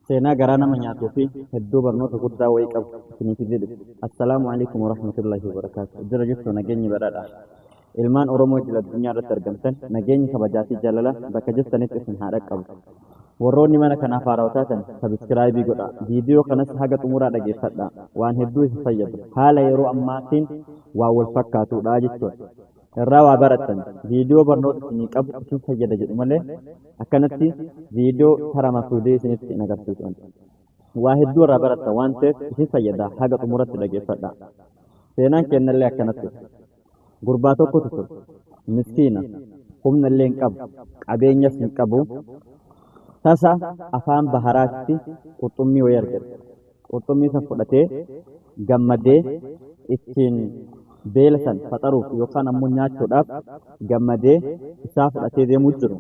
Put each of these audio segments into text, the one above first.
Seenaa garaa nama nyaatuu fi hedduu barnoota guddaa wayii qabu isinii fidee dhufe. Assalaamu alaikum warahmatullahi wabarakaatu. Jira jirtu, nageenyi badhaadha. Ilmaan Oromoo idil addunyaa irratti argamtan, nageenyi kabajaa fi jaalala bakka jirtanitti isin haa dhaqqabu. Warroonni mana kanaaf haarawaa taatan subscribe godhaa. Viidiyoo kanas haga xumuraa dhageeffadhaa. Waan hedduu isin fayyadu. Haala yeroo ammaatiin waan wal fakkaatudha jechuudha. Irraa waa barattan, viidiyoo barnoota isinii qabu isin fayyada jedhu malee akkanatti viidiyoo tara fuudhee isinitti hin agarsiisu. Waa hedduu irraa barattan waan ta'eef isin fayyada, haga xumuratti dhageeffadhaa. Seenaan kennallee akkanatti. Gurbaa tokkotu ture. Miskiina. Humna illee hin qabu. Qabeenyas hin qabu. Tasa afaan baharaatti qurxummii wayii argate. Qurxummii san fudhatee gammadee ittiin beela san faxaruuf yookaan ammoo nyaachuudhaaf gammadee isaa fudhatee deemuu jiru.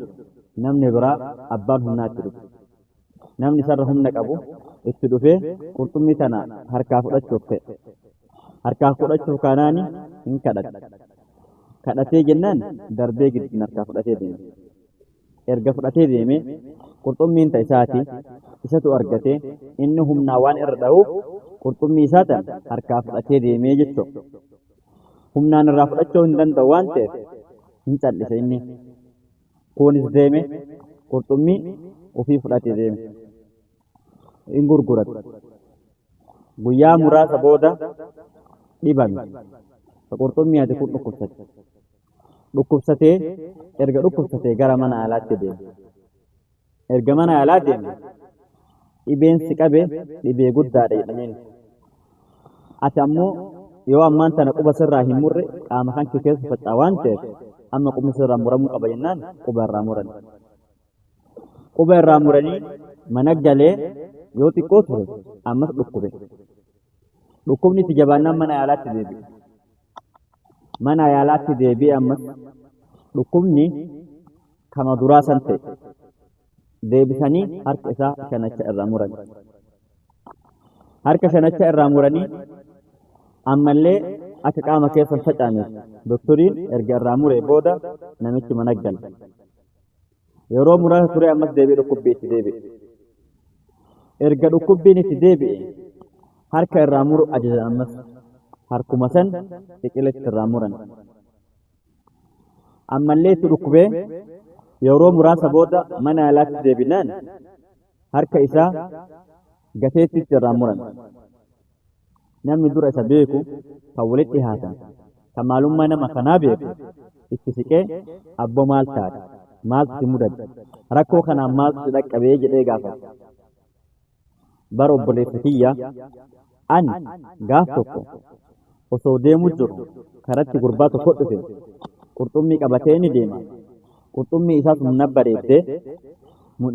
Namni biraa abbaan humnaa itti dhufe. Namni isarra humna qabu itti dhufee qurxummii tana harkaa fudhachuuf ta'e. Harkaa fudhachuuf kanaani hin kadhate. Kadhatee jennaan darbee gidduun harkaa fudhatee deeme. Erga fudhatee deeme, qurxummiin ta isaati, isatu argate, inni humnaa waan irra dha'uuf qurxummii isaa tan harkaa fudhatee deemee jechuudha. Humnaan irraa fudhachuu hin danda'u waan ta'eef hin callise inni. Kunis deeme, qurxummii ofii fudhatee deeme. Hin gurgurate. Guyyaa muraasa booda dhibame. Qurxummii ati kun dhukkubsate. Dhukkubsatee, erga dhukkubsatee gara mana yaalaatti deeme. Erga mana yaalaa deeme, dhibeen si qabe dhibee guddaadha jedhameen. Ati ammoo yoo ammaan tana quba sirraa hin murre qaama kan kee keessa faca'a waan ta'eef amma qubni sirraa muramuu qaba jennaan quba irraa muran. Quba irraa muranii mana galee yoo xiqqoo ture ammas dhukkube. Dhukkubni itti jabaannaan mana yaalaatti deebi'e. Mana yaalaatti deebi'e, ammas dhukkubni kama duraa san ta'e. Deebisanii harka isaa shanacha irraa muran. Harka shanacha irraa muranii ammallee akka qaama keessa hin facaaneef doktoriin erga irraa muree booda namichi mana gala. Yeroo muraasa ture ammas deebi'ee dhukkubbii itti deebi'e. Erga dhukkubbiin itti deebi'e harka irraa muru ajajan, ammas harkuma san ciqiletti irraa muran. Ammallee itti dhukkubee yeroo muraasa booda mana yaalaatti deebinaan harka isaa gateettiitti irraa muran. Namni dura isa beeku, kan walitti dhihaatan, kan maalummaa nama kanaa beeku itti siqee, "Abboo, maal taate? Maaltu si mudate? Rakkoo kanaan maaltu si dhaqqabee?" jedhee gaafate. "Bara obboleessa kiyya, ani gaaf tokko osoo deemuu jiru karatti gurbaa tokko dhufe, qurxummii qabatee ni deema. Qurxummii isaas humna bareeddee,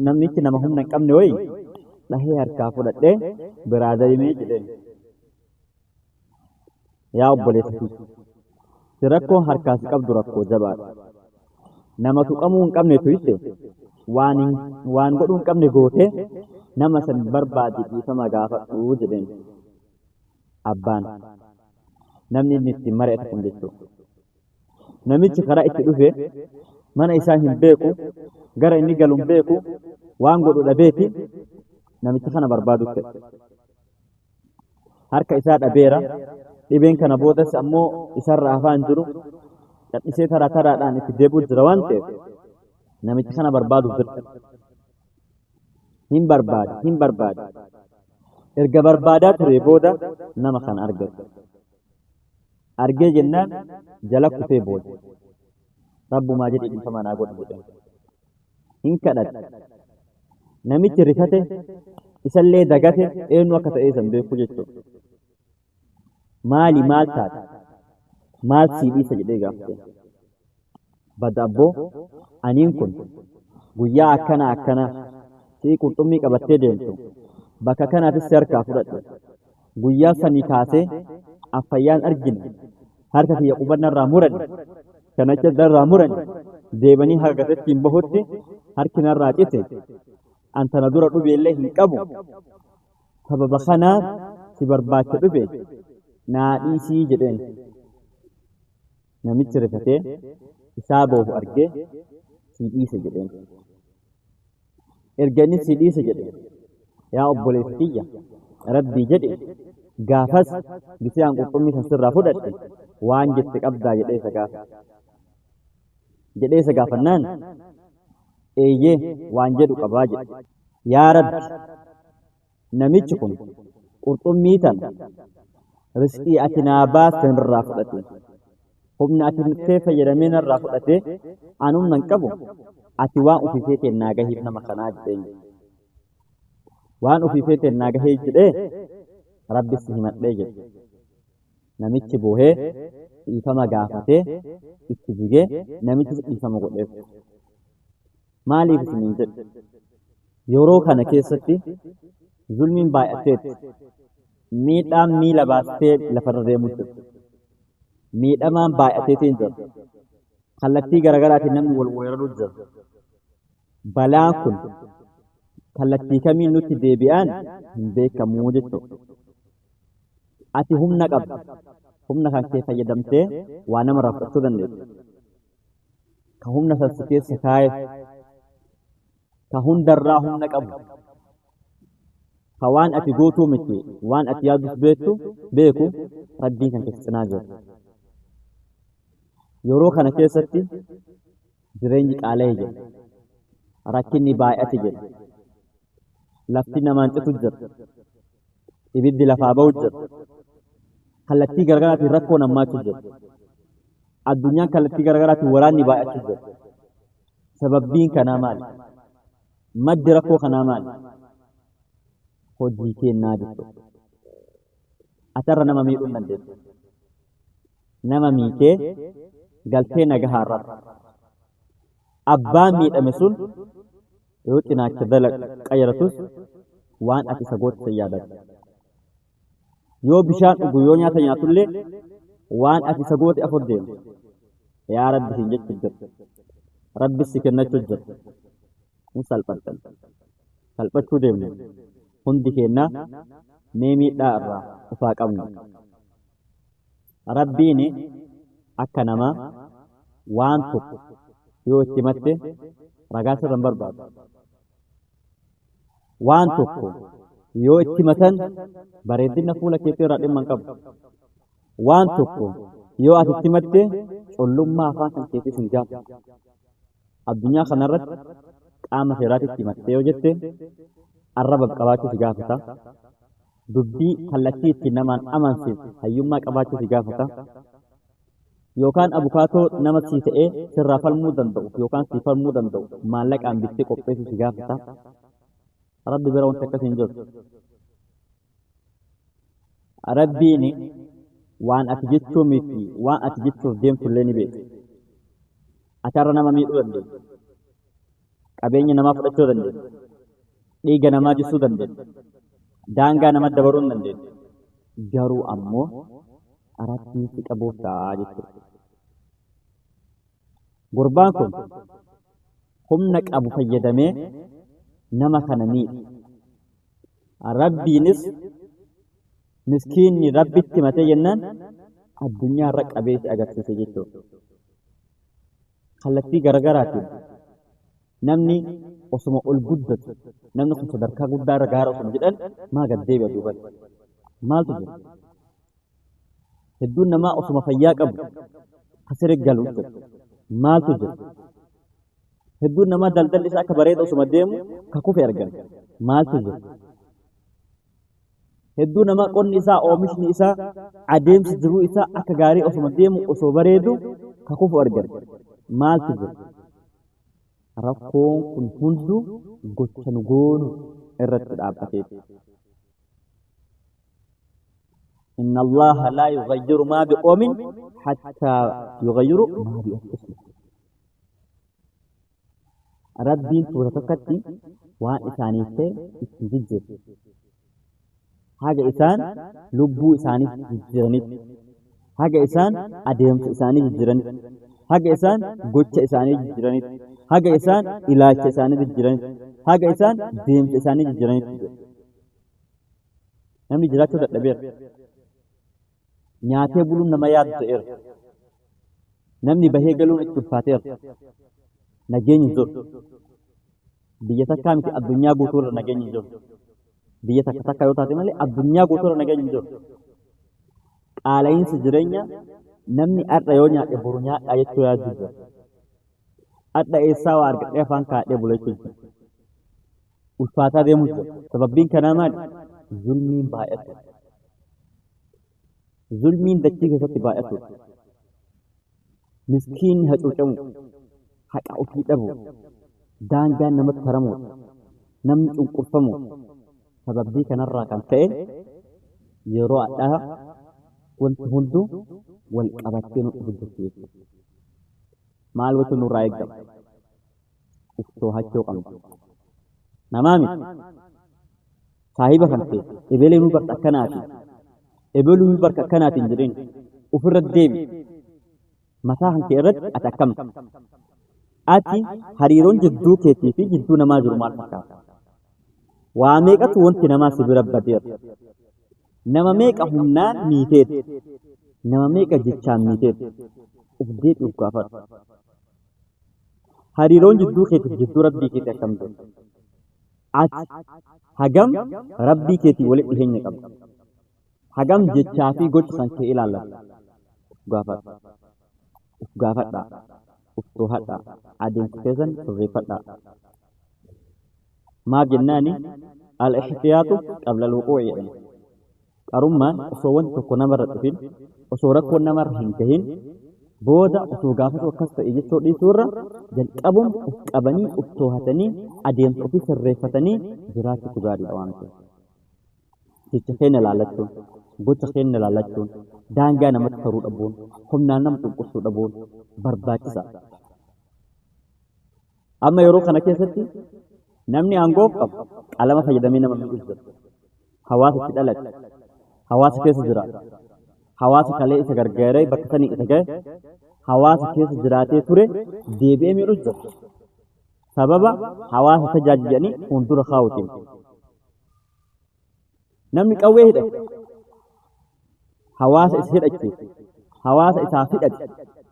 namichi nama humna hin qabne wayii dhahee harkaa fudhadhee biraa deemee," jedheen. "Yaa obboleessa kiyya, si rakkoon harkaa si qabdu rakkoo jabaadha. Nama tuqamuu hin qabne tuyte, waan godhuu hin qabne gootee, nama san barbaade dhiifama gaafadhu," jedheen. Abbaan namni inni ittiin mari'atu kun jechuudha. Namichi karaa itti dhufe mana isaa hin beeku, gara inni galu hin beeku, waan godhu dhabeeti namicha kana barbaadu ta'e. Harka isaa dhabeera. Dhibeen kana boodas ammoo isarra hafaa hin jiru. Callisee taraa taraadhaan itti deebi'u jira waan ta'eef namicha kana barbaaduuf dirqama. Hin barbaade, hin barbaade. Erga barbaadaa ture booda nama kana argate. Argee jennaan jala kufee booda. "Rabbumaa jedhee dhiifama naa godhu," jedheen. Hin kadhate. Namichi rifate, isallee dagate, eenyu akka ta'e isan beeku jechuudha. "Maali, maal taate? Maal sii dhiisa?" jedhee gaafate. "Bada abboo, aniin kun guyyaa akkana akkana si'i qurxummii qabattee deemtu bakka kanaatis si harkaa fudhadhe. Guyyaa sanii kaasee affayyaan argine, harka kiyya qubannarraa muran, shanacha irraa muran, deebanii haga gatettiin bahutti harki narraa cite. An tana dura dhubeellee hin qabu. Sababa kanaaf si barbaacha dhufe, naa dhiisii," jedheen. Namichi rifatee isaa boohu argee, "Sii dhiise," jedheen. Erga inni "sii dhiise" jedhe, Yaa obboleessa kiyya, Rabbii jedhe gaafas bishaan qurxummii san sirraa fudhadhe waan jette qabdaa jedhee isa gaafate. Jedhee isa gaafannaan eeyyee waan jedhu qabaa jedhe. Yaa Rabbi, namichi kun qurxummii tana rizqii ati naa baaste irraa fudhate. Humna ati nuttee fayyadamee narraa fudhate, an humna hin qabu, ati waan ofii feeteen naa gahiif nama kanaa jedheen. Waan ofii feeteen naa gahee jedhee Rabbi si himadhee jedhe. Namichi boohee dhiifama gaafatee itti jigee namichis dhiifama godheef. Maaliif isiniin jedhe? Yeroo kana keessatti zulmiin baay'ateetti, miidhaan miila baastee lafarra deemuu jirti. Miidhamaan baay'ateetiin jira. Kallattii garaagaraatiin namni wal weeraruu jira. Balaan kun kallattii kamiin nutti deebi'aan hin beekamuu jechuudha. Ati humna qabda. Humna kan kee fayyadamtee waa nama fudhachuu dandeessa. Ka humna san si keessa kaa'e, ka hundarraa humna qabu, ka waan ati gootuu miti waan ati yaadus beektu beeku Rabbiin kan keessa cinaa jira. Yeroo kana keessatti jireenyi qaala'ee jira. Rakkinni baay'ate jira. Lafti namaan citu jira. Ibiddi lafaa ba'u jira. Kallattii garaagaraatiin rakkoon hammaachuu jira. Addunyaan kallattii garaagaraatiin waraanni baay'achuu jira. Sababbiin kanaa maali? Maddi rakkoo kanaa maali? Hojii kennaa jechuudha. Atarra nama miidhuu hin dandeessu. Nama miitee galtee nagahaa irratti. Abbaan miidhame sun yoo cinaacha qayyaratus waan ati isa goote san yaadata. Yoo bishaan dhugu yoo nyaata nyaatullee waan ati isa goote afur deema. Yaa Rabbi siin jechuu jira. Rabbi si kennachuu jira. Hin salphattan. Salphachuu deemna. Hundi keenya mee miidhaa irraa ufaa qabna. Rabbiin akka namaa waan tokko yoo itti himatte ragaa sirra hin barbaadu. Waan tokko yoo itti himatan bareedina fuula keetii irraa dhimma hin qabu. Waan tokko yoo ati itti himatte collummaa afaan kan keetiis hin gaafatu. Addunyaa kanarratti qaama seeraatti itti himatte yoo jette arraba qabaachuu si gaafata. Dubbii kallattii ittiin namaan amansiiftu hayyummaa qabaachuu si gaafata. Yookaan abukaatoo nama sii ta'ee sirraa falmuu danda'u yookaan sii falmuu danda'u maallaqaan bittee qopheessuu si gaafata. Rabbi bira wanti akkasii hin jiru. Rabbiin waan ati jechuu miti waan ati jechuuf deemtu illee ni beeka. Ati har'a nama miidhuu dandeessa. Qabeenya namaa fudhachuu dandeessa. Dhiiga namaa jissuu dandeessa. Daangaa nama dabaruu hin dandeessa. Garuu ammoo Rabbiin si qabuuf ta'a jechuudha. Gurbaan kun humna qabu fayyadamee nama kana miidhe. Rabbiinis miskiinni Rabbitti himatee jennaan addunyaa irra qabee si agarsiise jechuudha. Kallattii garaagaraatiin namni osuma ol guddatu, namni kun sadarkaa guddaa irra gaara osuma jedhan maa gad deebi'a duubatti? Maaltu jira? Hedduun namaa osuma fayyaa qabu kasire galu jira. Maaltu jira? Hedduun namaa daldalli isaa akka bareeda osuma deemu ka kufe argan. Maaltu jira? Hedduu namaa qonni isaa, oomishni isaa, adeemsi jiruu isaa akka gaarii osuma deemu osoo bareedu ka kufu argan. Maaltu jira? Rakkoon kun hunduu gocha nu goonu irratti dhaabbateeti. Inna Allaha laa yughayyiru maa biqoomin hattaa yughayyiru maa bi anfusihim. Rabbiin tuuta tokkotti waan isaaniif ta'e itti jijjiira. Haga isaan lubbuu isaanii jijjiiranitti, haga isaan adeemsa isaanii jijjiiranitti, haga isaan gocha isaanii jijjiiranitti, haga isaan ilaalcha isaanii jijjiiranitti, haga isaan deemsa isaanii jijjiiranitti. Namni jiraachuu dadhabeera. Nyaatee buluun nama yaadu ta'eera. Namni bahee galuun itti ulfaateera. Nageenyi hin jiru. Biyya takkaa miti addunyaa guutuu irra nageenyi hin jiru. Biyya takka takka yoo taate malee addunyaa guutuurra nageenyi hin jiru. Qaala'iinsi jireenyaa namni har'a yoo nyaadhe boru nyaadhaa jechuu yaaduu jira. Har'a eessaa waa argadhee afaan kaa'adhee bula jechuu jira. Ulfaataa deemuu jira. Sababbiin kanaa maali? Zulmiin baay'atu. Zulmiin dachii keessatti baay'atu. Miskiinni hacuucamu, haqa ofii dhabu, daangaan namatti taramu, namni cunqurfamu. Sababbii kanarraa kan ka'e yeroo adhaa wanti hunduu wal qabattee nu dhufu jirti jechuudha. Maal gochuun nurraa eegama? Uf too'achuu qabna. Namaa miti. Saahiba kan ta'e ebelee nu barta akkanaati. Ebeluu nu barta akkanaati hin jedhin. Ofirra deemi. Mataa kan kee irratti ati akkam? Ati hariiroon jidduu keetii fi jidduu namaa jiru maal fakkaata? Waa meeqatu wanti namaa si bira badeera? Nama meeqa humnaan miiteet? Nama meeqa jechaan miiteet? Uf deebi uf gaafadhu. Hariiroon jidduu keetiif jidduu rabbii keetii akkam jiru? Ati hagam rabbii keetii walitti dhiheenya qabda? Hagam jechaa fi gocha kan kee ilaallata? Uf gaafadhu. Uf gaafadhaa. Uf too'adhaa. Adeemsa keessan sirreeffadhaa. Maaf jennaani al-ihtiyaatu qabla al-wuquu'i jedhama. Qarummaan osoo wanti tokko namarra dhufin, osoo rakkoon namarra hin gahin, booda osoo gaafatu akkas ta'e jechuu dhiisuurra jalqabuun uf qabanii uf too'atanii adeemsa ofii sirreeffatanii jiraachuutu gaariidha waan ta'eef. Jecha keenya ilaallachuun, gocha keenya ilaallachuun, daangaa namatti taruu dhabuun, humnaan nama cunqursuu dhabuun barbaachisaadha. Amma yeroo kana keessatti namni aangoo qabu qalama fayyadamee nama miidhuu jira. Hawaasa itti dhalate, hawaasa keessa jiraata, hawaasa kalee isa gargaaree bakka sanii isa gahe, hawaasa keessa jiraatee ture deebi'ee miidhuu jira. Sababa hawaasa tajaajilanii fuuldura kaa'uutiin. Namni qawwee hidhate hawaasa isa hidhachiise, hawaasa isaaf hidhate,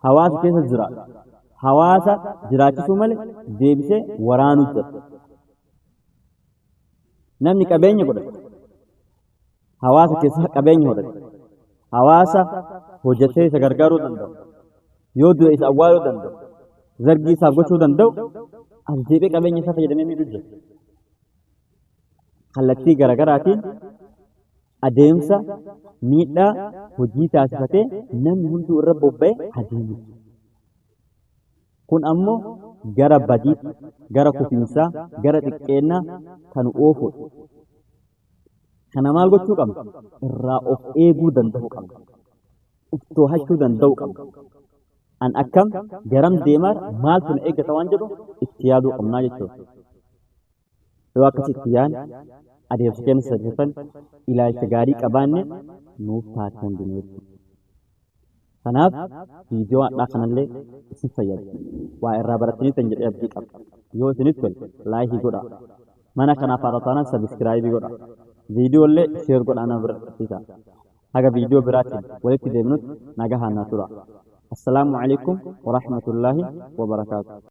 hawaasa keessa jiraata, hawaasa jiraachisuu malee deebisee waraanuu jira. Namni qabeenya godhate, hawaasa keessa qabeenya godhate, hawaasa hojjetee isa gargaaruu danda'u, yoo du'e isa awwaaluu danda'u, zargii isaaf gochuu danda'u, as deebi'ee qabeenya isaa fayyadamee miidhuu jira. Kallattii garaagaraatiin adeemsa miidhaa hojii taasifatee namni hunduu irra bobba'e adeemu. Kun ammoo gara badiitti, gara kufiinsaa, gara xiqqeennaa kan oofudha. Kana maal gochuu qabna? Irraa of eeguu danda'uu qabna. Uf too'achuu danda'uu qabna. An akkam garam deemaa maaltu na eeggata waan jedhu itti yaaduu qabnaa jechuudha. Yoo akkasitti yaadne adeemsa keenya sirreeffanne ilaalcha gaarii qabaanne nuuf taate hundinuu jechuudha. Kanaaf viidiyoo har'aa kanallee isin fayyada. Waa irraa barattaniitan jedhee abdii qaba. Yoo isinitti tole like godhaa. Mana kanaaf haaraa taanaan subscribe godhaa. Viidiyoo illee share godhaa nama bira dhaqqabsiisaa. Haga viidiyoo biraatiin walitti deebinutti nagahaan naa tura. Assalaamu alaikum wa rahmatullaahi wa barakaatuh.